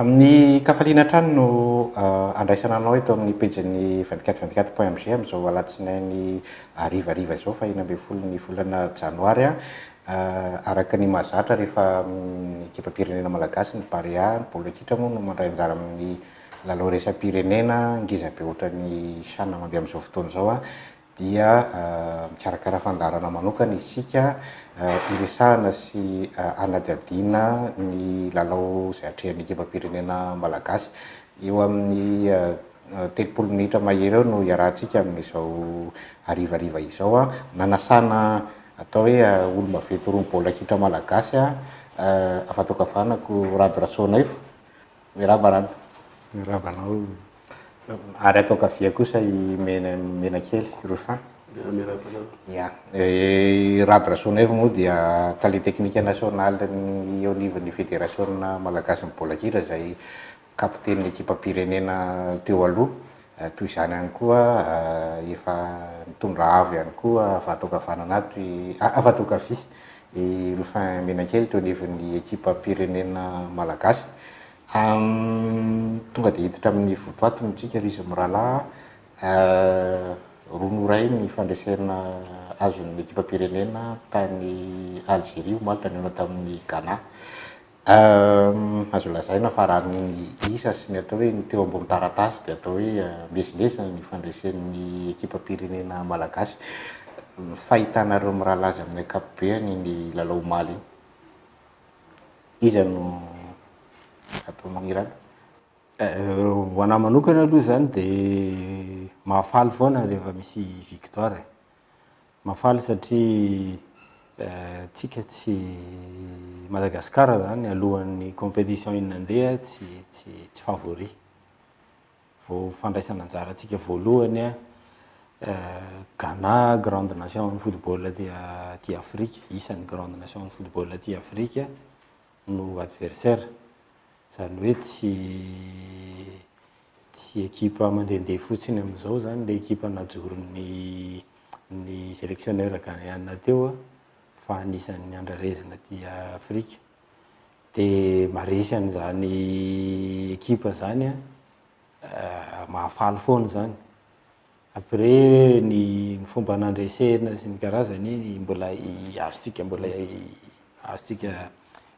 Amin'ny kafaliana hatrany no andraisana anao eto amin'ny pejin'ny 24 24 point mg amin'izao alatsinainy harivariva izao faha 16 ny volana janoary. Araka ny mahazatra rehefa ny ekipam-pirenena malagasy, ny Barea, ny baolina kitra moa no mandray anjara amin'ny lalao iraisam-pirenena ngeza be ohatran'ny CHAN mandeha amin'izao fotoana izao dia mikarakara fandaharana manokana isika hiresahana sy hanadihadiana ny lalao izay atrehan'ny ekipam-pirenena malagasy. Eo amin'ny 30 minitra mahery eo no iarahantsika amin'izao harivariva izao. Nanasana atao hoe olo-maventy roa ny baolina kitra malagasy avy ato ankavanako Rado Rasoanaivo. Miarahaba Rado. Miarahaba anao. Ary ato ankavia kosa i Mena Menakely, Ruffin. Miarahaba anao. Ya. I Rado Rasoanaivo moa dia tale teknika nasionalin'ny eo anivon'ny federasiona malagasin'ny baolina kitra izay kapitenin'ny ekipam-pirenena teo aloha. Toy izany ihany koa efa nitondra avo ihany koa avy ato ankavanana ato i, avy ato ankavia i Ruffin Menakely teo anivon'ny ekipam-pirenena malagasy. Tonga dia hiditra amin'ny votoatiny isika ry izy mirahalahy. Roa no iray ny fandresena azon'ny ekipam-pirenena tany Alzeria omaly raha nihaona tamin'i Ghana. Azo lazaina fa raha ny isa sy ny atao hoe ny teo ambony taratasy dia atao hoe miezinezina ny fandresen'ny ekipam-pirenena malagasy. Ny fahitanareo mirahalahy azy amin'ny ankapobeny iny lalao omaly iny. Iza no atao mirada? Ho anah manokana aloha izany dia mahafaly foana rehefa misy victoire e. Mahafaly satria tsika tsy Madagascar zany alohan'ny compétition iny nandeha tsy tsy tsy favori. Vao fandraisana anjara antsika voalohany an, Ghana grande nation amin'ny football aty aty Afrika, isan'ny grande nation amin'ny football aty Afrika no adversaire. Izany hoe tsy tsy ekipa mandehandeha fotsiny amin'izao izany ilay ekipa najoron'ny ny sélectionneur ghanéen teo fa anisan'ny andrarezina aty Afrika. Dia maharesy an'izany ekipa izany an, mahafaly foana izany. Après ny fomba nandresena sy ny karazany mbola azontsika mbola azontsika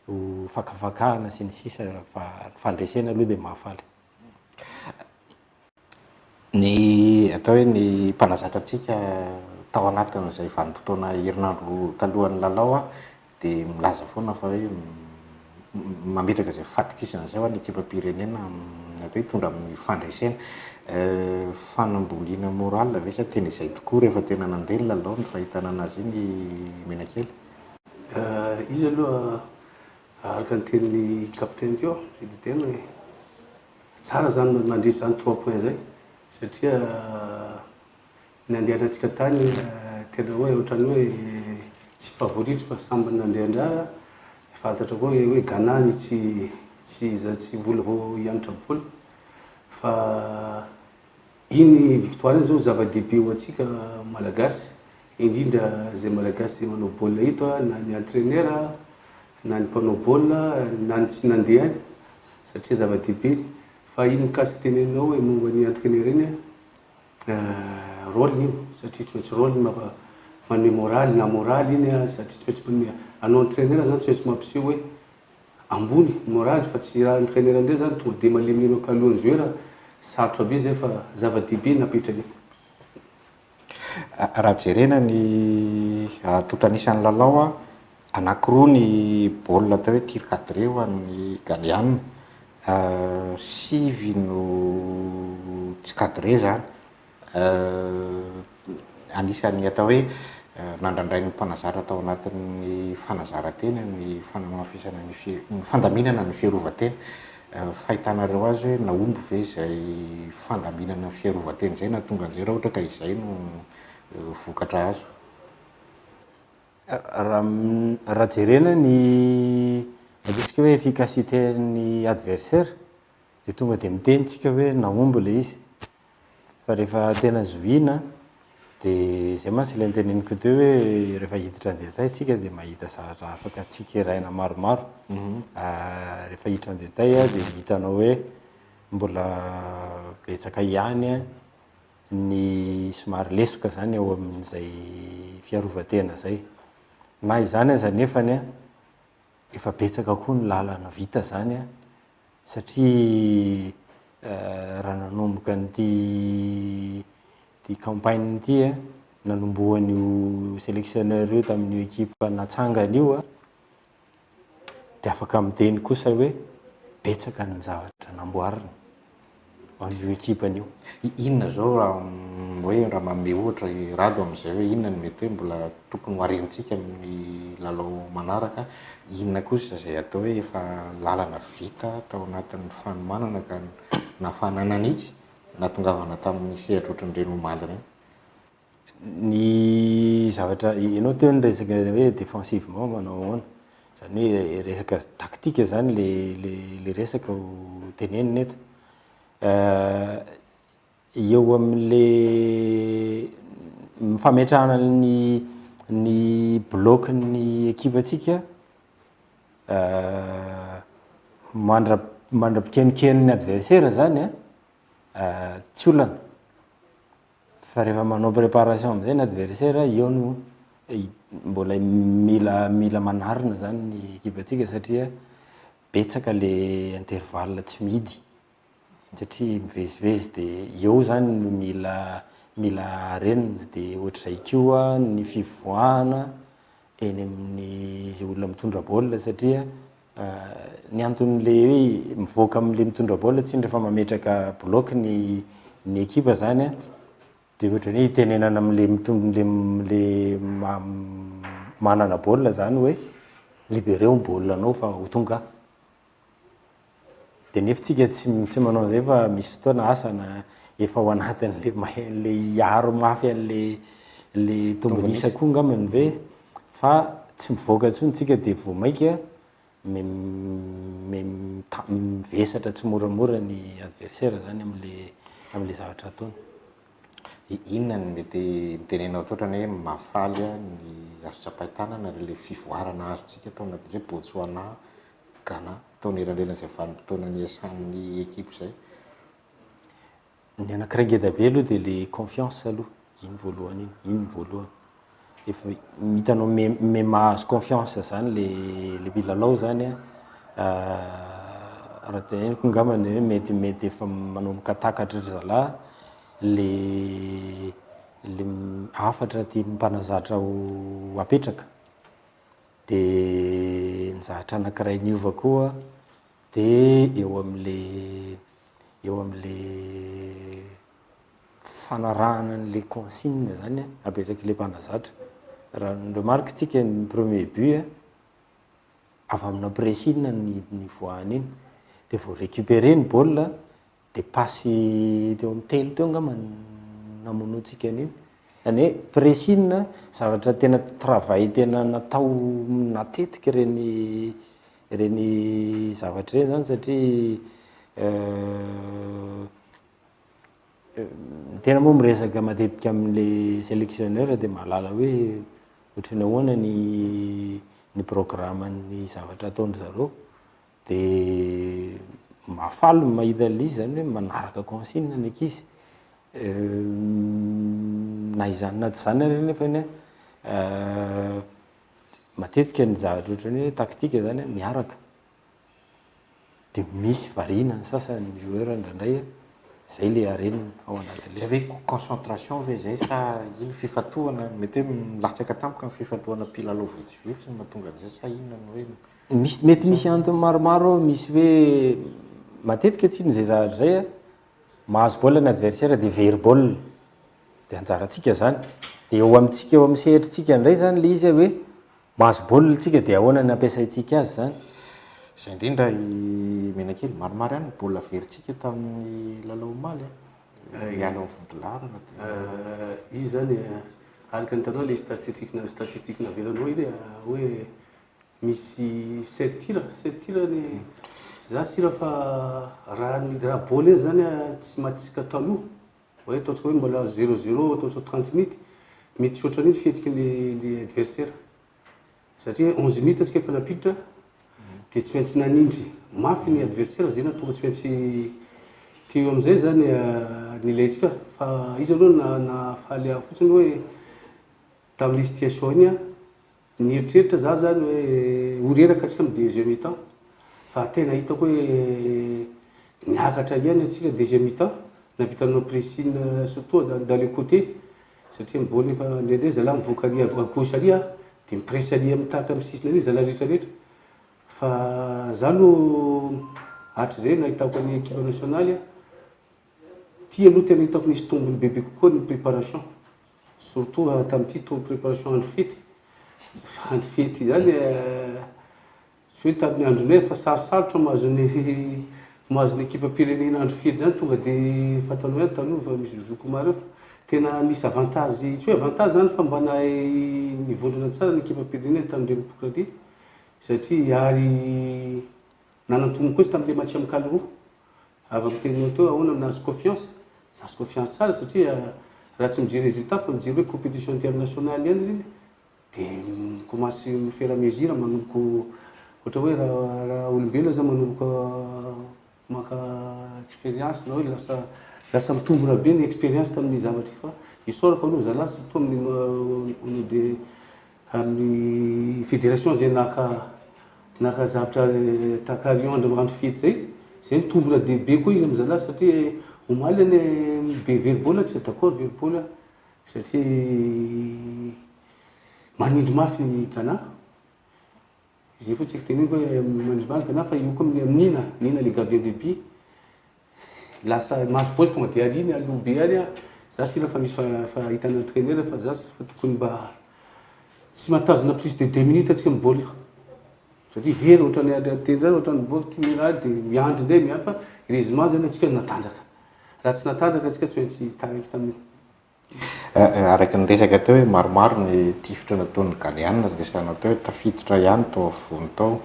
ho fakafakana sy ny sisa fa ny fandresena aloha dia mahafaly. Ny atao hoe ny mpanazatra antsika tao anatin'izay vanim-potoana herinandro talohan'ny lalao dia milaza foana fa hoe mametraka izay fahatokisana izay ho an'ny ekipam-pirenena amin'ny atao hoe hitondra amin'ny fandresena. Fanamboniana moral ve sa tena izay tokoa rehefa tena nandeha ny lalao ny fahitana an'azy iny Menakely? Izy aloha araka ny tenin'ny kapiteny teo, Fididena hoe tsara zany mandresy zany trois points zay satria Ny andehanantsika tany tena hoe ohatran'ny hoe tsy favori fa samy nandehandraha, fantatra koa hoe Ghana ny tsy tsy tsy mbola vao hianatra baolina fa iny victoire iny zao zava-dehibe ho antsika Malagasy indrindra zay Malagasy zay manao baolina eto na ny entraineur na ny mpanao baolina na ny tsy nandeha any satria zava-dehibe fa iny mikasika teneninao hoe momba ny entraineur iny Rôle-ny io satria tsy maintsy rôle-ny mampa manome moraly na moraly iny an, satria tsy maintsy manome, anao entraineur zany tsy maintsy mampiseho hoe ambony ny moraly fa tsy raha entraineur ndray zany tonga de malemilemy ankalohan'ny joueur, sarotra be zay fa zava-dehibe napetrany io. Raha jerena ny antontan'isan'ny lalao an, anankiroa ny baolina atao hoe tir cadré ho an'ny Ghanéana, Sivy no tsy cadré zany. Anisan'ny atao hoe nandrandrain'ny mpanazatra tao anatin'ny fanazaran-tena ny fanamafisana ny ny fandaminana ny fiarovan-tena. Fahitanareo azy hoe nahomby ve izay fandaminana ny fiarovan-tena izay nahatonga an'izay raha ohatra ka izay no vokatra azo? Raha jerena ny ataontsika hoe efficacité ny adversaire dia tonga dia miteny tsika hoe nahomby ilay izy. Fa rehefa tena zohiana Dia izay mantsy ilay noteneniko teo hoe rehefa hiditra en détail tsika dia mahita zavatra afaka tsikeraina maromaro. Rehefa hiditra en détail dia hitanao hoe mbola betsaka ihany ny somary lesoka izany ao amin'izay fiarovan-tena izay. Na izany aza anefany efa betsaka koa ny lalana vita izany satria raha nanomboka an'ity ity campagne ity nanombohan'io sélectionneur io tamin'io équipe natsangany io dia afaka miteny kosa hoe betsaka ny zavatra namboarina ho an'io ekipany io. Inona izao raha hoe raha manome ohatra i Rado amin'izay hoe inona no mety hoe mbola tokony ho harenintsika amin'ny lalao manaraka, inona kosa izay atao hoe efa lalana vita tao anatin'ny fanomanana ka nahafahana nanitsy nahatongavana tamin'ny sehatra ohatran'ireny omaly ireny? Ny zavatra, ianao teo niresaka hoe défensivement manao ahoana, izany hoe resaka tactique izany le le le resaka ho tenenina eto. Eo amin'le ny fametrahana ny ny bloc-n'ny ekipantsika mandra- mandra-pikenokenon'ny adversaire izany an, tsy olana. Fa rehefa manao préparation amin'izay ny adversaire, eo no mbola mila mila manarina zany ny ekipantsika satria betsaka le intervalle tsy mihidy satria mivezivezy de eo zany no mila mila arenina de ohatr'izay koa ny fivoahana eny amin'ny izay olona mitondra baolina satria ny anton'le hoe mivoaka amin'le mitondra baolina tsiny rehefa mametraka bloc ny ny ekipa zany an, de ohatran'ny hoe itenenana amin'le mitondra le manana baolina zany hoe libereo ny baolina anao fa ho tonga aho. Dia nefa tsika tsy tsy manao an'izay fa misy fotoana asa na efa ao anatin'le mahay le hiaro mafy an'le le tombon'isa koa angambany ve fa tsy mivoaka intsony tsika dia vao mainka mi mi mivesatra tsimoramora ny adversaire zany am'le am'le zavatra ataony. Inona no mety mitenenao ohatrohatrany hoe mahafaly ny azo tsapain-tanana ry le fivoarana azontsika tao anatin'izay Botswana, Ghana, tao anelanelan'izay vanim-potoana niasan'ny ekipa izay. Ny anankiray ngeda be aloha dia le confiance aloha, iny voalohany iny, iny ny voalohany. Efa hitanao me me mahazo confiance zany le le mpilalao zany an, raha teneniko angambany hoe mety mety efa manomboka takatry ry zalahy le le hafatra tian'ny mpanazatra ho apetraka. Dia ny zavatra anankiray niova koa dia eo amin'le eo amin'le fanarahana an'le consigne zany an, apetrak'ilay mpanazatra. Raha ny remarque tsika ny premier but an, avy amina pressing no nivoahany iny, dia vao récupérer ny baolina Dia pasy teo amin'ny telo teo angamba no namonoantsika an'iny. Izany hoe pressing, zavatra tena travail tena natao natetika ireny ireny zavatra ireny izany satria ny tena moa miresaka matetika amin'ilay sélectionneur dia mahalala hoe ohatran'ny ahoana ny ny programme-n'ny zavatra ataon-dry zareo. Dia mahafaly ny mahita an'ilay izy izany hoe manaraka consigne ny ankizy. Na izany na tsy izany ary anefa anie matetika ny zavatra ohatran'ny hoe tactique izany miaraka. Dia misy variana ny sasany ny joueur indraindray, izay ilay harenina ao anatin'ilay Izay ve concentration ve izay sa ino fifantohana, mety hoe milatsaka tampoka ny fifantohana mpilalao vitsivitsy no mahatonga an'izay sa inona no hoe Misy, mety misy antony maromaro ao, misy hoe matetika tsinona izay zavatra izay an, mahazo baolina ny adversaire dia very baolina, dia anjarantsika izany, dia eo amintsika eo amin'ny sehatritsika indray izany ilay izy hoe mahazo baolina isika dia ahoana ny ampiasaintsika azy izany. Izay indrindra i Menakely, maromaro ihany ny baolina verintsika tamin'ny lalao omaly an, miala ao amin'ny vodilaharana dia. Izy izany araka ny hitanao ilay statistique statistique navelanao iny hoe Misy sept tirs, sept tirs ny za sira fa raha ny raha baolina iny zany tsy matsika taloha hoe ataontsika hoe mbola zéro zéro ataontsika 30 minutes. Mety tsy ohatran'io ny fihetsiky ny le adversaire satria 11 minutes antsika efa nampiditra dia tsy maintsy nanindry mafy ny adversaire zay nahatonga tsy maintsy teo amizay zany nilaintsika fa izy aloha nahafaly ahy fotsiny hoe tamin'le situation iny an nieritreritra za zany hoe ho reraka antsika amin'ny deuxième mi-temps fa tena hitako hoe niakatra ihany antsika deuxième mi-temps nahavita nanao pressing surtout dans le côté satria ny baolina efa indraindray zalahy mivoaka ary à gauche ary dia mi-presse ary mitahaka amin'ny sisiny ary zalahy rehetrarehetra fa za aloha hatrizay nahitako ny équipe nationale ty aloha tena hitako nisy tombony bebe kokoa ny préparation surtout tamin'ity to préparation andro fety, andro fety zany tsy hoe tamin'ny andronay fa sarosarotra mahazo ny mahazo ny ekipam-pirenena andro fety zany tonga de fantanao ihany taloha fa misy zoky maro eo fa tena nisy avantage tsy hoe avantage zany fa mba nahay nivondrona tsara ny ekipam-pirenena tamin'ireny époque satria ary nanantombo koa izy tamin'le match amical roa avy amin'ny teninao teo ahoana nahazo confiance, nahazo confiance tsara satria raha tsy mijery résultat fa mijery hoe compétition internationale ihany iny dia mi-commence au fur et à mesure manomboka ohatra hoe raha olombelona zany manomboka maka expérience na hoe lasa mitombona be ny expérience tamin'ny zavatra fa isaorako aloha zalahy surtout amin'ny de amin'ny fédération zay naka zavatra tahaka andro andro fety zay, zay nitombona de be koa izy amy zalahy satria omaly anie be very baolina tsy d'accord very baolina satria manindry mafy ny Ghana zay fotsiny teneniko hoe manindry mafy Ghana fa io koa Nina, Nina le gardien de but lasa mahazo baolina tonga de ariny aloha be any a, za sila fa misy fa hitan'ny entraîneur fa za sila fa tokony mba tsy mahatazona plus de 2 minutes atsika amy baolina satria very ohatrany teny zany ohatrany baolina ty raha de miandry indray miandry fa heureusement zany atsika natanjaka, raha tsy natanjaka atsika tsy maintsy taraiky tamin'iny. Araka ny resaka teo hoe maromaro ny tifitra nataon'ny Ghanéana resahanao teo hoe tafiditra ihany tao afovoany tao.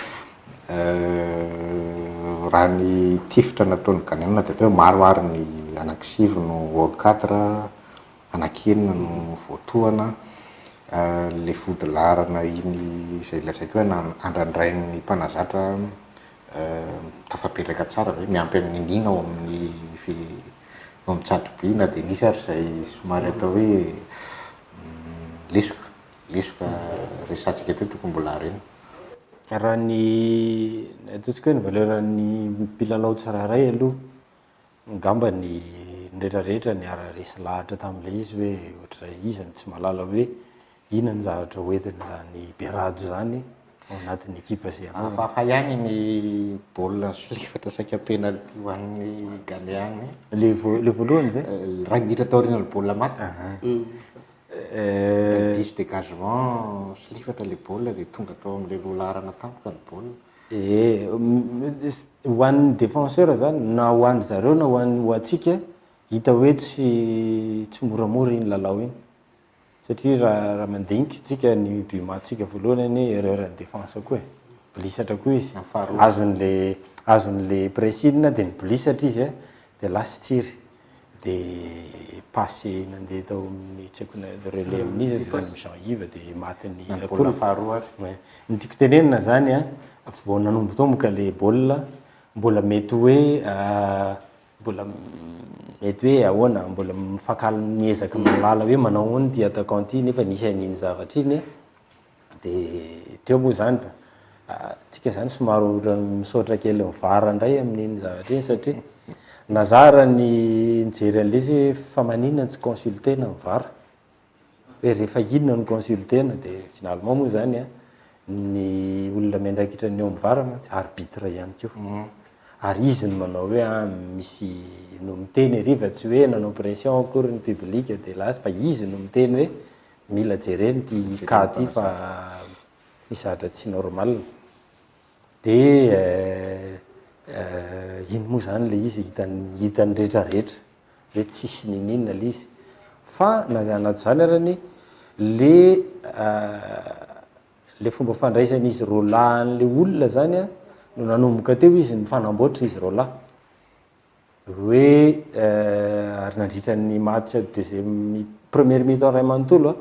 Raha ny tifitra nataon'ny Ghanéana dia teo hoe maro ary ny anankisivy no hors cadre, anankenina no voatohana. Le vodilaharana iny izay lazaiko hoe andrandrain'ny mpanazatra tafapetraka tsara ve miampy amin'ny Nina ao amin'ny ao amin'ny tsatoby na dia nisy ary izay somary atao hoe lesoka, lesoka resahantsika teo tokony mbola harena. Raha ny ataontsika hoe ny valeur-n'ny mpilalao tsirairay aloha angamba ny rehetrarehetra niara-resy lahatra tamin'ilay izy hoe ohatr'izay iza no tsy mahalala hoe inona ny zavatra hoentin'izany Berado zany ao anatin'ny ekipa izay anaovany. Hafahafa ihany ny baolina nisolifatra saika penalty ho an'ny Ghanéen. Le le voalohany ve? Raha niditra taorian'ny baolina maty. Diso dégagement solifatra le baolina dia tonga tao amin'ilay roa laharana tampoka ny baolina. E, ho an'ny défenseur zany na ho an-dry zareo na ho an'ny ho antsika hita hoe tsy moramora iny lalao iny satria raha mandinika tsika ny but matintsika voalohany anie erreur ny défense koa e, mibolisatra koa izy, azon'le azon'le pressing dia mibolisatra izy a dia lasa tsiry dia passe nandeha tao amin'ny tsy haiko na relais amin'iza dia tany amin'ny Jean Yves dia matin'ny baolina faharoa ary. Ouais. Ny tiako tenenina zany a, vao nanombotomboka le baolina mbola mety hoe mbola mety hoe ahoana mbola mifankala miezaka mahalala hoe manao ahoana ity attaquant ity nefa nisy an'iny zavatra iny a, dia teo moa zany fa tsika zany somary ohatran'ny misaotra kely ny VAR indray amin'iny zavatra iny satria na za raha ny nijery an'ilay izy hoe fa maninona no tsy consulter-na ny VAR hoe rehefa inona no consulter-na dia finalement moa zany a ny olona miandraikitra ny eo amin'ny VAR mantsy arbitre ihany koa ary izy no manao hoe ah misy no miteny ery fa tsy hoe nanao pression akory ny public dia lasa fa izy no miteny hoe mila jerena ity cas ity fa misy zavatra tsy normal dia iny moa zany le izy hitan'ny hitan'ny rehetrarehetra hoe tsisy niniana le izy fa na anaty zany arany le le fomba fandraisan'izy roalahy an'le olona zany a no nanomboka teo izy nifanamboatra izy roalahy hoe ary nandritra ny match deuxième mi- première mi-temps ray manontolo a.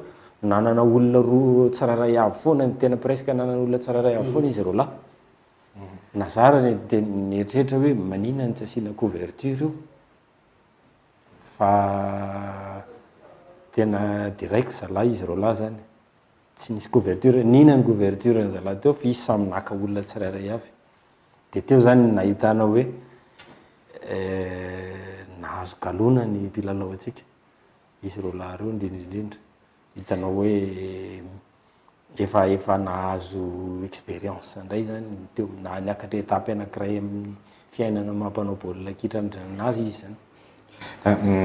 Nanana olona roa tsirairay avy foana, tena presque nanana olona tsirairay avy foana izy roalahy. Nazara dia nieritreritra hoe maninona no tsy asiana couverture io fa tena deraiko zalahy izy roalahy zany. Tsy nisy couverture, nina ny couverture ny zalahy teo fa izy samy naka olona tsirairay avy. Dia teo zany no nahitana hoe nahazo galona ny mpilalao antsika, izy roalahy ireo indrindra indrindra. Hitanao hoe efa efa nahazo expérience indray zany teo, na niakatra étape anankiray amin'ny fiainana maha mpanao baolina kitra anazy izy zany.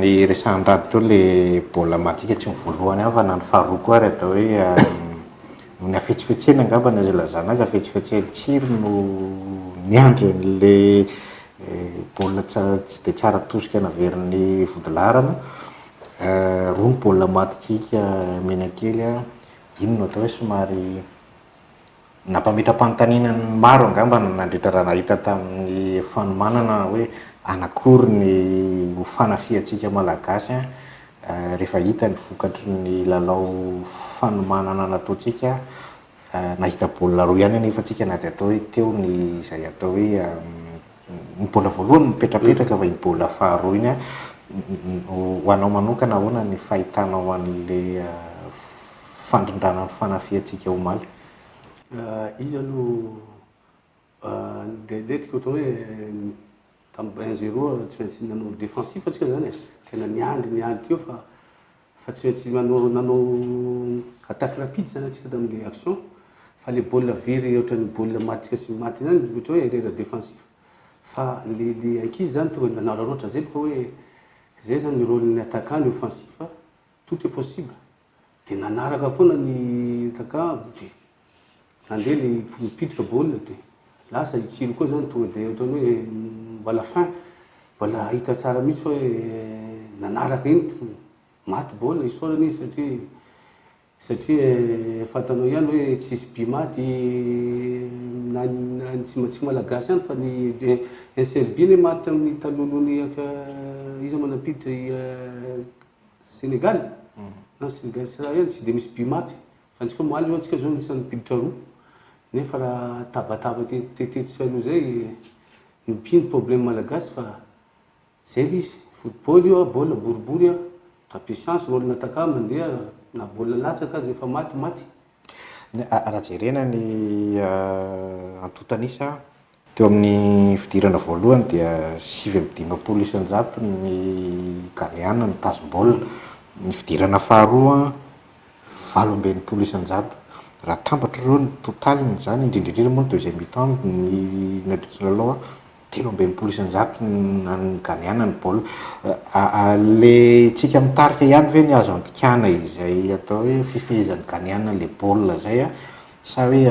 Ny resahan'i Rado teo le baolina majika tsy ny voalohany ihany fa na ny faharoa koa ary atao hoe noho ny hafetsifetsena angamba no azo ilazana azy, hafetsifetsen'i Tsiry no niandry an'le baolina tsy dia tsara tosika naverin'ny vodilaharana. Roa ny baolina matintsika Menakely, iny no atao hoe somary Nampametra-panontaniana ny maro angamba nandritra raha nahita tamin'ny fanomanana hoe anakory ny ho fanafihantsika Malagasy rehefa hita ny vokatry ny lalao fanomanana nataontsika. Nahita baolina roa ihany anefa tsika na dia atao hoe teo ny izay atao hoe ny baolina voalohany nipetrapetraka fa iny baolina faharoa iny. Ho anao manokana ahoana ny fahitanao an'ilay fandrindrana ny fanafihantsika omaly? Izy aloha indraindray tiako atao hoe tamin'ny un zéro tsy maintsy nanao défensif antsika zany e, tena niandry niandry teo fa fa tsy maintsy manao nanao attaque rapide zany antsika tamin'le action fa le baolina very ohatran'ny baolina maty sy maty ihany ohatra hoe erreur défensif fa le le ankizy zany tonga de nanararaotra zay boka hoe zay zany ny rôle-n'ny attaquant ny offensif tout est possible. Dia nanaraka foana ny attaquant dia nandeha le nipitika baolina dia lasa i Tsilo koa zany tonga dia ohatran'ny hoe mbola fin, mbola hita tsara mihitsy fa hoe nanaraka iny maty baolina, isaorana izy satria satria fantanao ihany hoe tsisy but maty na ny tsy tsy malagasy ihany fa ny un seul but anie maty tamin'ny talohan'ny iza moa nampiditra i Sénégal? Na Sénégal sy raha io tsy dia misy but maty fa antsika omaly zao antsika zao anisan'ny nipiditra roa nefa raha tabataba tetety sy aloha zay ny but ny problème malagasy fa zay le izy football io a baolina boribory a taper chance rôle n'attaquant mandeha na baolina latsaka aza efa maty maty. Raha jerena ny antontan'isa Teo amin'ny fidirana voalohany dia 59 isan-jato ny Ghaneana nitazom-baolina. Ny fidirana faharoa, 68 isan-jato. Raha atambatra ireo ny totaliny izany, indrindra indrindra moa ny deuxième mi-temps ny nandritra ny lalao, 63 isan-jato ny an'ny Ghaneana ny baolina. Ilay tsika mitarika ihany ve ny azo andikana izay atao hoe fifehezan'ny Ghaneana ilay baolina izay? Sa hoe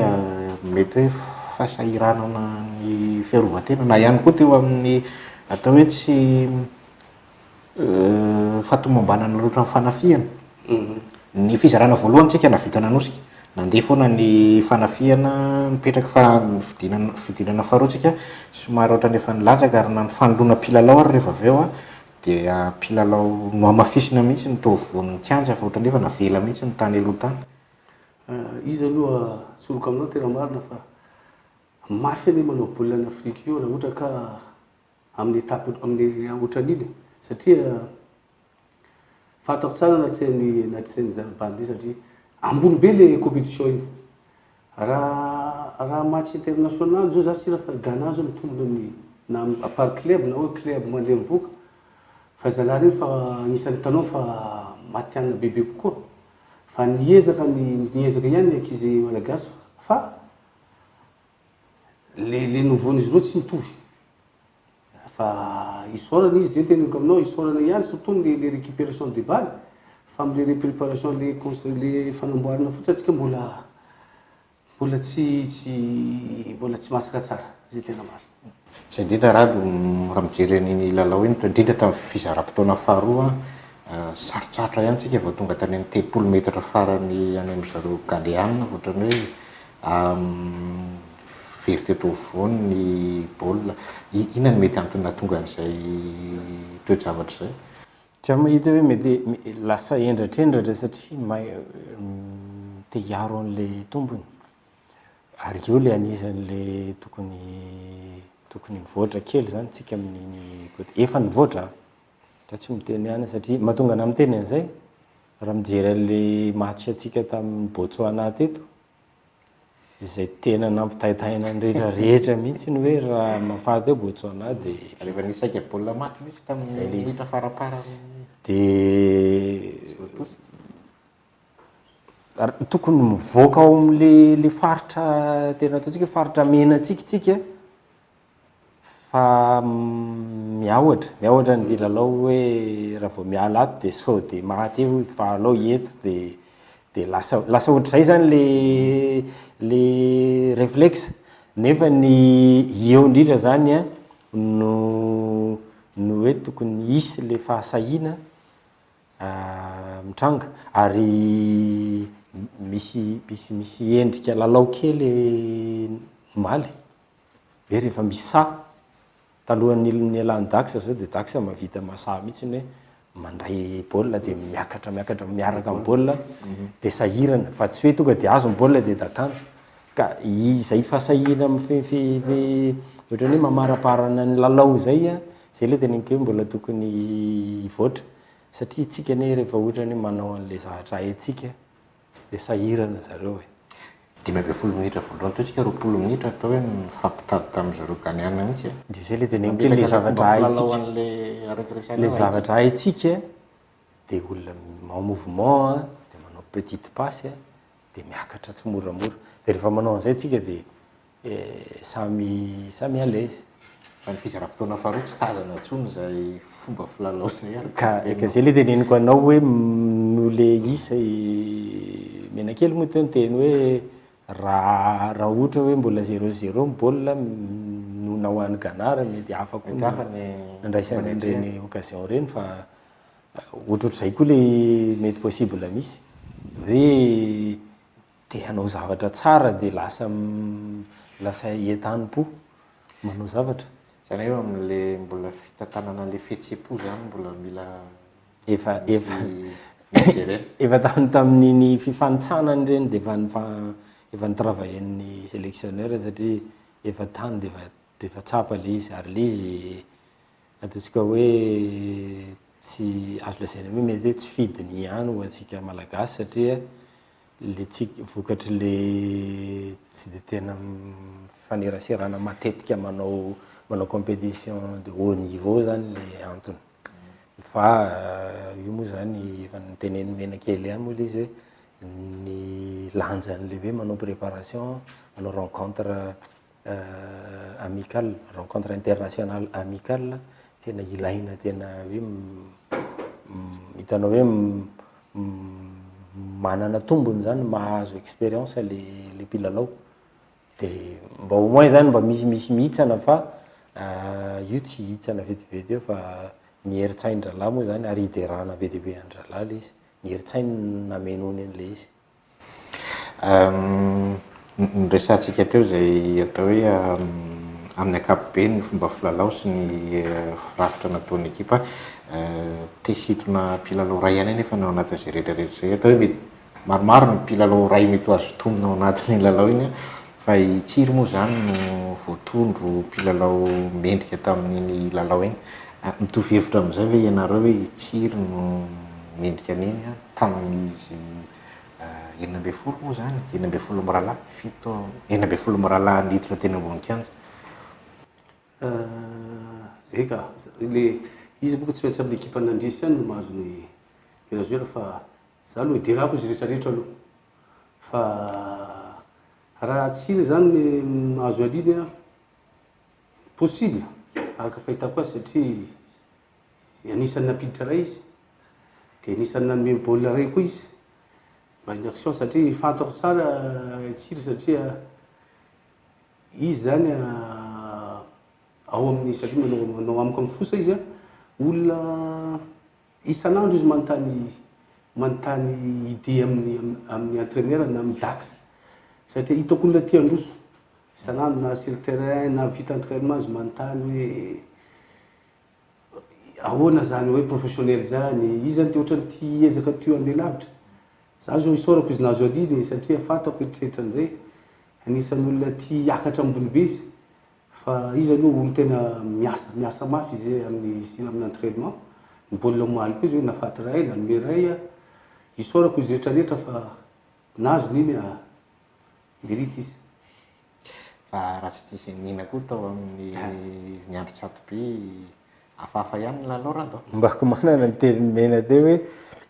mety hoe fahasahiranana ny fiarovan-tena na ihany koa teo amin'ny atao hoe tsy fahatomombanana loatra amin'ny fanafihana. Ny fizarana voalohany tsika nahavita nanosika, nandeha foana ny fanafihana nipetraka fa ny fidinana fidinana faharoa tsika somary ohatran'ny efa nilatsaka ary na ny fanoloana mpilalao ary rehefa avy eo dia mpilalao nohamafisina mihitsy ny teo afovoan'ny kianja fa ohatran'ny efa navela mihitsy ny tany aloha tany. Izy aloha tsoriko aminao tena marina fa mafy anie manao baolina any Afrika io raha ohatra ka amin'ny étape amin'ny ohatran'iny e satria fantako tsara na tsy hain'ny na tsy hain'ny zana-bandy satria ambony be le compétition iny raha raha match international zao za sira fa Ghana zao mitombina amin'ny na par club na hoe club mandeha mivoaka fa zalahy reny fa anisan'ny hitanao fa matihanina bebe kokoa Fa niezaka ny niezaka ihany ny ankizy malagasy fa le le niveau-n'izy ireo tsy mitovy. Fa isaorana izy, zay teneniko aminao, isaorana ihany surtout le le récupération de balle fa amle préparation le le fanamboarana fotsiny antsika mbola Mbola tsy tsy mbola tsy masaka tsara, zay tena marina. Izay indrindra Rado, raha mijery an'iny lalao iny, indrindra tamin'ny fizaram-potoana faharoa, sarotsarotra ihany tsika vao tonga tany amin'ny 30 metatra farany any amin-dry zareo Ghanéana, ohatran'ny hoe very teto afovoany ny baolina. Inona no mety antony nahatonga an'izay toe-javatra izay? Tsy aho mahita hoe mety lasa hendratrendratra satria te hiaro an'ilay tompony. Ary eo ilay anisan'ilay tokony tokony mivoatra kely izany tsika amin'iny côté, efa nivoatra an! Za tsy miteny ihany satria mahatonga anah miteny an'izay, raha mijery an'ilay match antsika tamin'i Botswana teto, izay tena nampitaintaina ny rehetra rehetra mihitsy ny hoe raha mahafaty eo Botswana dia vita. Rehefa nisy saika baolina maty mihitsy tamin'ny minitra faraparany. Dia tokony mivoaka ao amin'ilay ilay faritra tena ataontsika hoe faritra mena antsika isika Fa miahotra, miahotra ny mpilalao hoe raha vao miala ato dia sao dia maty eo fa alao eto dia dia lasa lasa ohatr'izay zany le le réflexe nefa ny eo indrindra zany an no no hoe tokony hisy le fahasahiana mitranga ary misy misy misy endrika lalao kely omaly. Hoe rehefa misy saha, talohan'ny nialan'i Dax zao dia Dax mahavita mahasaha mihitsy hoe mandray baolina dia miakatra miakatra miaraka amin'ny baolina dia sahirana fa tsy hoe tonga dia azo ny baolina dia dakana. Ka izay fahasahiana ohatran'ny hoe mamaraparana ny lalao izay an, izay ilay teneniko hoe mbola tokony hivoatra satria isika anie rehefa ohatran'ny hoe manao an'ilay zavatra haintsika dia sahirana zareo e. 15 minitra voalohany teo tsika 20 minitra atao hoe nifampitady tamin'ny zareo Ghanéana mihitsy e. Dia zay le teneniko hoe le zavatra haintsika, le zavatra haintsika dia olona en mouvement dia manao petite passe dia miakatra tsimoramora, dia rehefa manao an'izay tsika dia Samy samy à l'aise. Fa ny fizaram-potoana faharoa tsy tazana intsony izay fomba filalao izay ary Ka ka zay le teneniko anao hoe noho le isa i Menakely moa teo niteny hoe raha raha ohatra hoe mbola zéro zéro ny baolina no na ho an'i Ghana ary mety hafa koa Mety hafa ny nandraisany an'ireny occasion ireny fa ohatrohatr'izay koa le mety possible misy hoe Te hanao zavatra tsara dia lasa lasa entanim-po manao zavatra. Izany hoe eo amin'ilay mbola fitantanana an'ilay fihetseham-po izany mbola mila Efa efa misy jerena. Efa tamin'ny tamin'iny fifanintsanana ireny dia efa nifa efa ni-travailler-n'ny sélectionneur satria efa tany dia efa dia efa tsapa ilay izy ary ilay izy ataontsika hoe tsy azo lazaina hoe mety hoe tsy fidiny ihany ho antsika Malagasy satria le tsy vokatry le tsy de tena fifaneraserana matetika manao manao compétition de haut niveau zany le antony fa io moa zany efa notenenin'i Menakely ihany moa le izy hoe ny lanjan'le hoe manao préparation manao rencontre amicale, rencontre internationale amicale tena ilaina tena hoe hitanao hoe manana tombony zany mahazo expérience le le mpilalao de mba au moins zany mba misimisy mihitsana fa io tsy hihitsana vetivety eo fa ny herin-tsain-drahalahy moa zany ary hiderana be dia be an-drahalahy le izy, ny herin-tsainy no namenoany an'le izy. Noresahantsika teo izay atao hoe amin'ny ankapobeny ny fomba filalao sy ny firafitra nataon'ny ekipa. Te hisintona mpilalao iray ihany anefa ny ao anatin'izay rehetra rehetra izay. Atao hoe mety maromaro ny mpilalao iray mety ho azo tonina ao anatin'iny lalao iny fa i Tsiry moa izany no voatondro ho mpilalao mendrika tamin'iny lalao iny. Mitovy hevitra amin'izay ve ianareo hoe i Tsiry no mendrika an'iny tamin'izy 16 moa izany, 16 mirahalahy, fito, 16 mirahalahy niditra teny ambony kianja. Eka, le izy moa tsy maintsy amin'ny ekipa nandresy ihany no mahazo ny Rajoelina fa za aloha iderako izy rehetra rehetra aloha fa raha tsy iny zany ny mahazo an'iny an, possible araka fahitako azy satria Anisan'ny nampiditra iray izy, dia anisan'ny nanome baolina iray koa izy, mba injection satria fantako tsara i Tsiry satria izy zany ao amin'ny satria manao manao amiko amin'ny fosa izy an, olona isan'andro izy manontany manontany idée amin'ny amin'ny entraineur na amin'ny dax satria hitako olona tia handroso, isan'andro na sur terrain na vita entrainement izy manontany hoe. Ahoana zany hoe professionnel zany, izy zany te ohatrany tia hiezaka tia handeha lavitra. Za zao isaorako izy nahazo an'iny satria fantako eritreritra an'izay, anisan'ny olona tia hiakatra ambony be izy. Fa izy aloha olo tena miasa, miasa mafy izy amin'ny amin'ny entrainement, ny baolina omaly koa izy hoe nahafaty iray, nanome iray, isaorako izy rehetra rehetra fa nahazo n'iny a, mérite izy. Fa raha tsy diso nina koa tao amin'ny niandry tsato-by, hafahafa ihany ny lalao Rado a. Mba ko manana ny tenin'i Mena teo hoe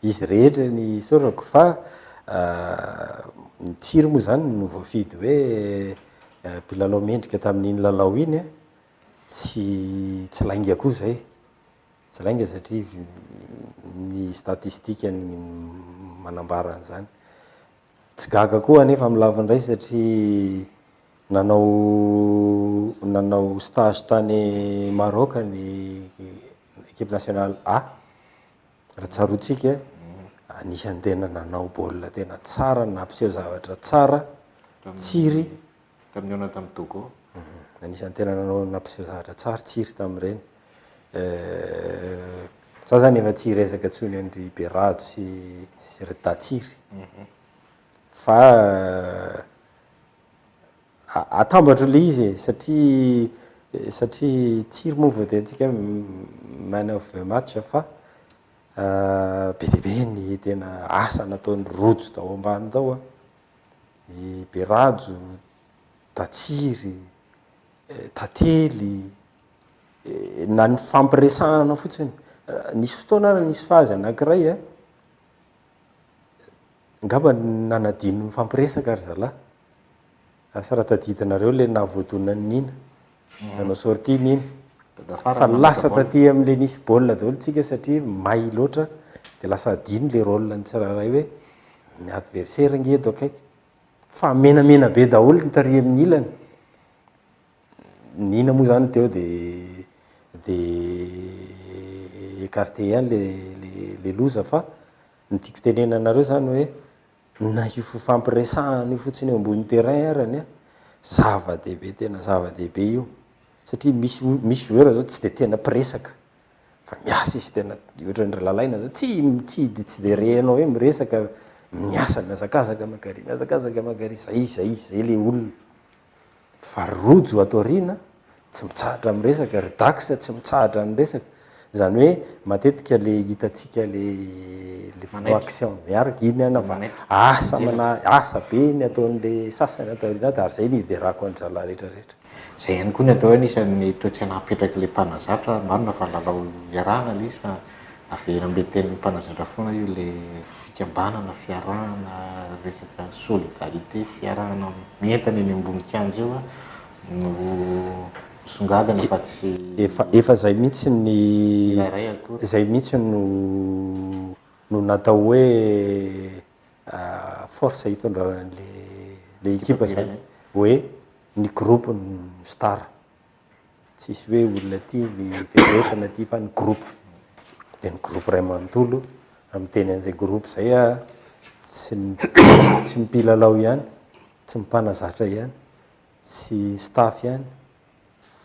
izy rehetra ny isaorako fa ny Tsiry moa izany no voafidy hoe mpilalao mendrika tamin'iny lalao iny a, tsy tsy lainga koa izay, tsy lainga satria ny statistique no manambara an'izany. Tsy gaga koa anefa amin'ny lafiny iray satria nanao nanao stage tany Maroc ny équipe nationale A, raha tsaroantsika, anisan'ny tena nanao baolina tena tsara, nampiseho zavatra tsara, Tsiry. Tamin'ny nihaona tamin'i Togo. Anisan'ny tena nanao nampiseho zavatra tsara Tsiry tamin'ireny. Za zany efa tsy hiresaka intsony an-dry Berado sy sy ry Datsiry fa atambatro le izy e satria satria Tsiry moa voatenintsika hoe man of the match fa be dia be ny tena asa nataon'i Rojo tao ambany tao an, i Berajo, Datsiry, Tantely, na ny fifampiresahana fotsiny. Nisy fotoana ary nisy phase anankiray an, angamba nanadino nifampiresaka ry zalahy. Asa raha tadidinareo ilay nahavoadona an'i Nina, nanao sortie Nina. Fa lasa taty amin'ilay nisy baolina daholo tsika satria may loatra dia lasa adino ilay rôle ny tsirairay hoe ny adversaire ange eto akaiky. Fa menamena be daholo ny tary amin'ny ilany. Nina moa zany teo de de écarté ihany le le loza fa ny tiako tenenana anareo zany hoe na io fifampiresahana io fotsiny eo ambony terrain arany an, zava-dehibe tena zava-dehibe io satria misy misy joueur zao tsy de tena mpiresaka fa miasa izy tena ohatran'ny ry Lalaina zao tsy tsy tsy de rehanao hoe miresaka miasa mihazakazaka mankary mihazakazaka mankary zay zay zay le olona. Fa rojo ato aoriana tsy mitsahatra miresaka, ry Dax tsy mitsahatra miresaka, izany hoe matetika le hitantsika le le mpanao action miaraka, iny an fa asa mana asa be ny ataon'le sasany ato aoriana ato ary zay no hiderako an-dry zalahy rehetra rehetra. Izay ihany koa ny atao hoe anisan'ny toe-tsaina apetrak'ilay mpanazatra, marina fa lalao iarahana ilay izy fa averina amin'ilay tenin'ny mpanazatra foana io ilay fikambanana, fiarahana, resaka solidarité, fiarahana mientana eny ambony kianja io no misongadina fa tsy Efa efa zay mihitsy ny tsirairay akory. zay mihitsy no no natao hoe force hitondrana an'le le ekipa zany hoe ny groupe no star. Tsisy hoe olona aty ny vedette na aty fa ny groupe. Dia ny groupe iray manontolo, miteny an'izay groupe izay aho, tsy ny tsy ny mpilalao ihany, tsy ny mpanazatra ihany, tsy staff ihany,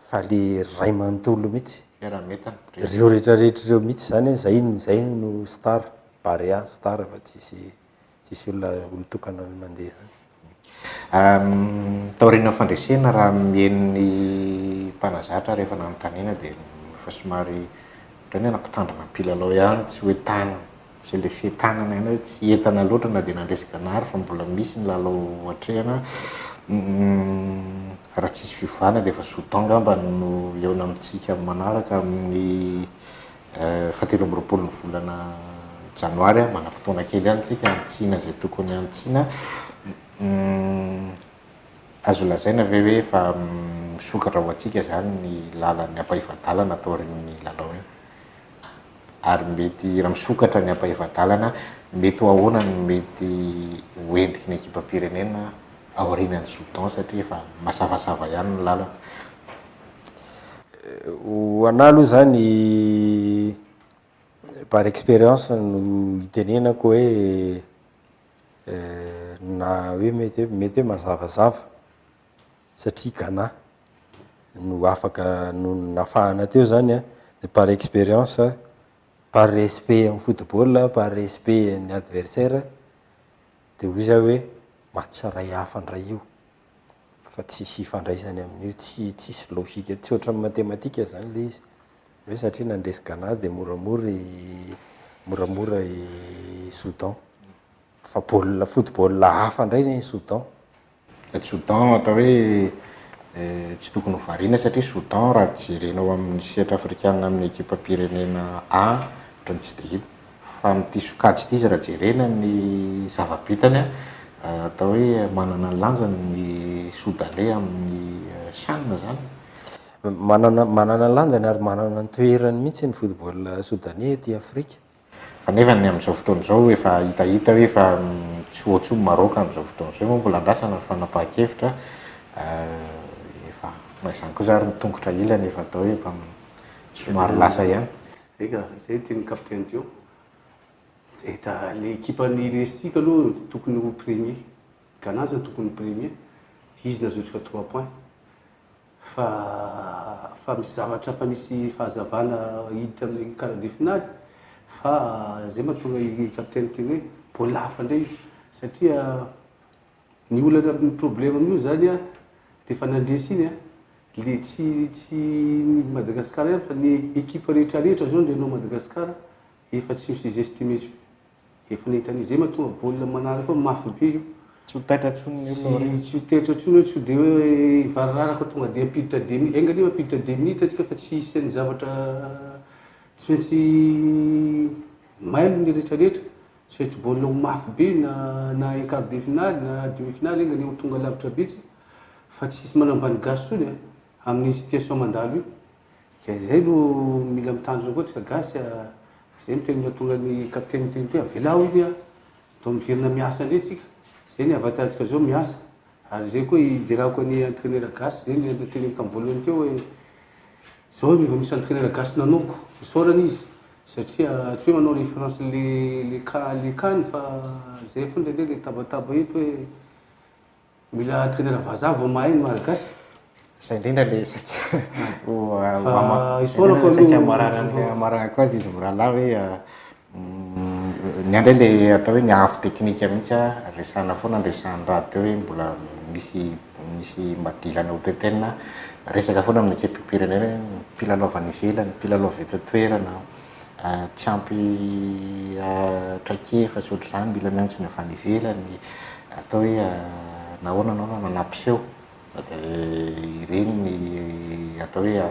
fa le iray manontolo mihitsy. Fiaraha-mientana. Ireo rehetra rehetra ireo mihitsy izany, izay izay no star, Barea star fa tsisy tsisy olona olon-tokana mandeha izany. Taorian'ny fandresena raha mihaino ny mpanazatra rehefa nanontaniana dia efa somary ohatran'ny hoe nampitandrina ny mpilalao ihany tsy hoe tany sy ilay fientanana ihany hoe tsy hientana loatra na dia nandresy Ghana ary fa mbola misy ny lalao atrehina. Raha tsisy fiovana dia efa Soudan angamba no hihaona amintsika amin'ny manaraka amin'ny fahatelo amby roapolo ny volana janoary, manam-potoana kely ihany isika hanitsiana izay tokony hanitsiana. Azo lazaina ve hoe efa misokatra ho antsika izany ny lalan'ny ampahefa-dalana taorian'ny lalao iny? Ary mety raha misokatra ny ampahefa-dalana, mety ho ahoana no mety ho endriky ny ekipam-pirenena aorianan'ny Soudan satria efa mazavazava ihany ny lalana? Ho anah aloha zany par expérience no itenenako hoe na hoe mety hoe mety hoe mazavazava satria Ghana no afaka no nafahana teo zany an. Par expérience, par respect amin'ny football, par respect ny adversaire dia hoy za hoe match iray hafa indray io fa tsisy ifandraisany amin'io, tsy tsisy logique, tsy ohatran'ny matematika zany le izy hoe satria nandresy Ghana dia moramora i moramora i Soudan fa baolina football hafa indray ny Soudan. Soudan atao hoe tsy tokony ho variana satria Soudan raha jerenao amin'ny sehatra afrikana amin'ny ekipam-pirenena A ohatran'ny tsy dia hita fa amin'ity sokajy ity izy raha jerena ny zava-bitany atao hoe manana ny lanjany ny Soudanais amin'ny CHAN izany. Manana manana ny lanjany ary manana ny toerany mihitsy ny football soudanais aty Afrika. Fa nefa ny amin'izao fotoana izao efa hitahita hoe efa tsy ho ao intsony Maroc amin'izao fotoana izao moa mbola andrasana ny fanapahan-kevitra efa na izany koa zary ny tongotra ilany efa atao hoe efa somary lasa ihany. Eka, izay ny tenin'ny capitaine teo. Eta le ekipan'ny resintsika aloha tokony ho premier. Ghana zany tokony ho premier. Izy nazotrika trois points. Fa fa misy zavatra fa misy fahazavana hiditra amin'ny quart de finale fa zay mahatonga i capitaine niteny hoe baolina hafa indray io satria ny olana ny problème amin'io zany an de efa nandresy iny an le tsy tsy ny Madagascar ihany fa ny équipe rehetra rehetra zao ndeha hanao Madagascar efa tsy mi-sous-estimer intsony. Efa nahita an'izy zay matoa baolina manaraka eo mafy be io. Tsy ho taitra intsony ny olona aoriana. Tsy ho taitra intsony hoe tsy dia hoe hivariraraka tonga dia hampiditra deux minutes, enga anie mampiditra deux minutes antsika fa tsy hisy ny zavatra tsy maintsy mailo ny rehetra rehetra, tsy maintsy baolina ho mafy be na na un quart de finale na demi finale enga anie ho tonga lavitra be tsika fa tsy hisy manambany gasy intsony a, amin'iny situation mandalo io. Dia izay no mila mitandrina koa tsika gasy a, izay no teny mahatonga ny capitaine niteny teo, avelao iny a, atao miverina miasa indray tsika, izay ny avantage-tsika zao miasa, ary izay koa iderako ny entraineur gasy, izay no noteneniko tamin'ny voalohany teo hoe, zao no efa misy entraineur gasy nanaoko, isaorana izy, satria tsy hoe manao reference le le cas le cas-ny fa zay foana indraindray le tabataba eto hoe. Mila entraineur vazaha vao mahay ny malagasy. Zay indrindra le saika ho saika hamaranako azy izy mirahalahy hoe ny ahy indray le atao hoe ny avo teknika mihitsy a, resahana foana ny resahan'ny rahateo hoe mbola misy misy madilana ho tetenina, resaka foana amin'ny ekipam-pirenena hoe ny mpilalao avy any ivelany, mpilalao avy eto an-toerana, tsy ampy traikefa sy ohatr'izany, mila miantso ny avy any ivelany, atao hoe nahoana ianao no nanampiseho, dia ireny ny atao hoe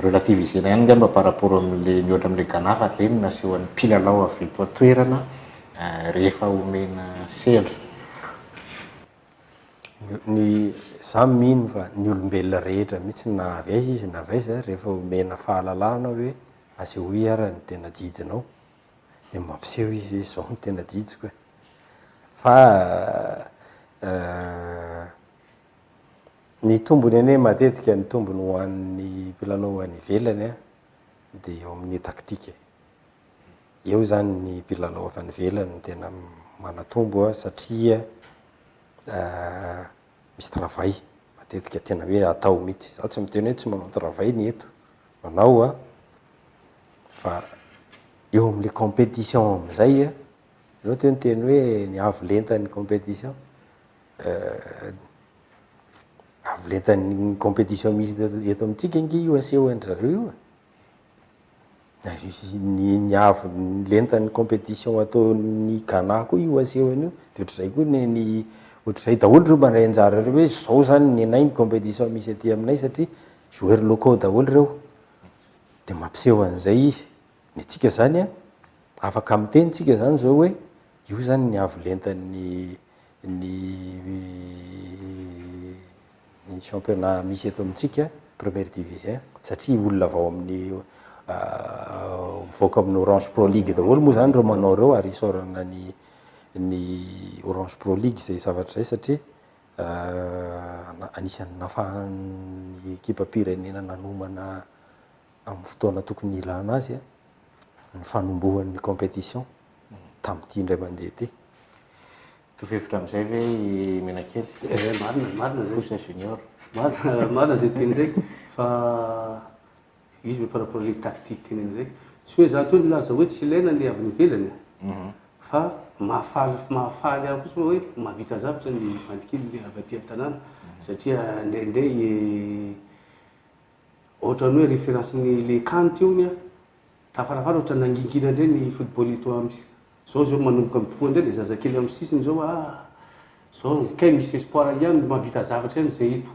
relativiser-na ihany angamba par rapport amin'ilay mihoatra amin'ilay Ghana fa ireny no nasehon'ny mpilalao avy eto an-toerana rehefa omena sehatra. Ny, za mino fa ny olombelona rehetra mihitsy na avy aiza izy na avy aiza rehefa omena fahalalahana hoe asehoy ara ny tena jijinao dia mampiseho izy hoe zao no tena jijiko e! Fa ny tombony anie matetika ny tombony ho an'ny mpilalao any ivelany an dia eo amin'ny taktika e! Eo izany ny mpilalao avy any ivelany no tena manatombo satria misy travail matetika tena hoe atao mihitsy, za tsy miteny hoe tsy manao travail ny eto, manao an, fa eo amle competition amizay an, nareo teo niteny hoe ny avo lentan'ny competition, avo lentan'ny competition misy eto amintsika ange io asehon-dry zareo io e. Ny ny avo ny lentan'ny competition ataon'ny Ghana koa io asehony io, de ohatr'izay koa ny ny ohatr'izay daholo ireo mandray anjara ireo hoe zao zany ny anay ny competition misy aty aminay satria joueurs locaux daholo ireo, de mampiseho an'izay izy, ny antsika zany an, afaka miteny tsika zany zao hoe io zany ny avo lentan'ny ny ny championnat misy eto amintsika, première division, satria olona avy ao amin'ny mivoaka amin'ny Orange Pro League daholo moa zany ireo manao ireo ary isaorana ny ny Orange Pro League izay zavatra izay satria anisan'ny nahafahan'ny ekipam-pirenena nanomana amin'ny fotoana tokony hilana azy ny fanombohan'ny compétition tamin'ity indray mandeha ity. Mitovy hevitra amin'izay ve i Menakely? Eh, marina, marina zay. Fosa Junior. Marina, marina zay teny zay. Fa Izy ve par rapport le tactique teneny zay. Tsy hoe za teo nilaza hoe tsy ilaina ny avy any ivelany fa mahafaly mahafaly ahy kosa hoe mahavita zavatra ny bandikely le avy aty an-tanàna satria indraindray ohatran'ny hoe référence-n'ny le CAN teo iny an, tafarafara ohatran'ny nangingina indray ny football eto amintsika. Zao zao manomboka mivoha indray le zazakely amin'ny sisiny zao ah zao kay misy espoir ihany mahavita zavatra ihany zay eto.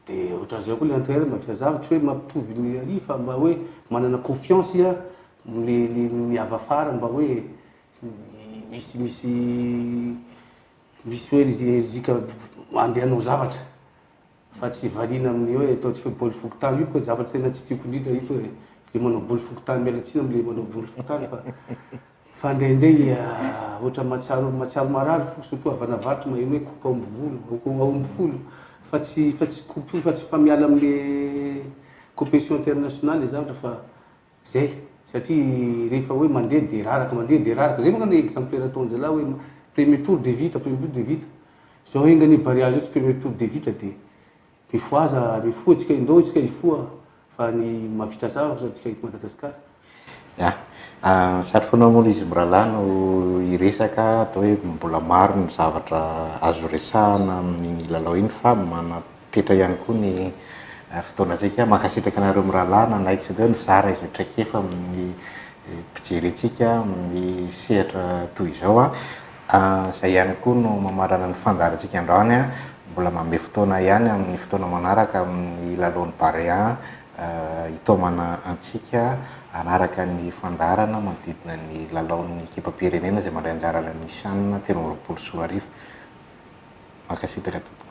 Dia ohatran'izay koa le entraineur mahavita zavatra, tsy hoe mampitovy ny ary fa mba hoe manana confiance iha le le ny avy afara mba hoe misy misy misy hoe rizika andeha hanao zavatra fa tsy variana amin'ny hoe ataontsika hoe baoly fokontany io boka zavatra tena tsy tiako indrindra ito e, le manao baoly fokontany miala tsiny amle manao baoly fokontany fa Fa indraindray ohatran'ny mahatsiaro mahatsiaro marary fo surtout avy any avaratra maheno hoe coupe aomby volo aomby folo fa tsy fa tsy coupe fa tsy fa miala amle competition internationale le zavatra fa zay satria rehefa hoe mandeha de raraka mandeha de raraka zay manko ny exemplaire ataon-jalahy hoe premier tour de vita premier tour de vita zao enga anie Barea zao tsy premier tour de vita de Mifohaza, mifoha tsika indao isika hifoha fa ny mahavita zavatra tsika eto Madagascar. Ya. Sary foana moa izy mirahalahy no hiresaka atao hoe mbola maro ny zavatra azo resahana amin'iny lalao iny fa manam-petra ihany koa ny fotoanantsika. Mankasitraka anareo mirahalahy nanaiky sady hoe nizara izay traikefa amin'ny mpijery antsika amin'ny sehatra toy izao. Izay ihany koa no mamarana ny fandaharantsika androany. Mbola manome fotoana ihany amin'ny fotoana manaraka amin'ny lalaon'ny Barea hitaomana antsika hanaraka ny fandaharana manodidina ny lalaon'ny ekipam-pirenena izay mandray anjara any amin'ny Chan 2023. Mankasitraka tompoko.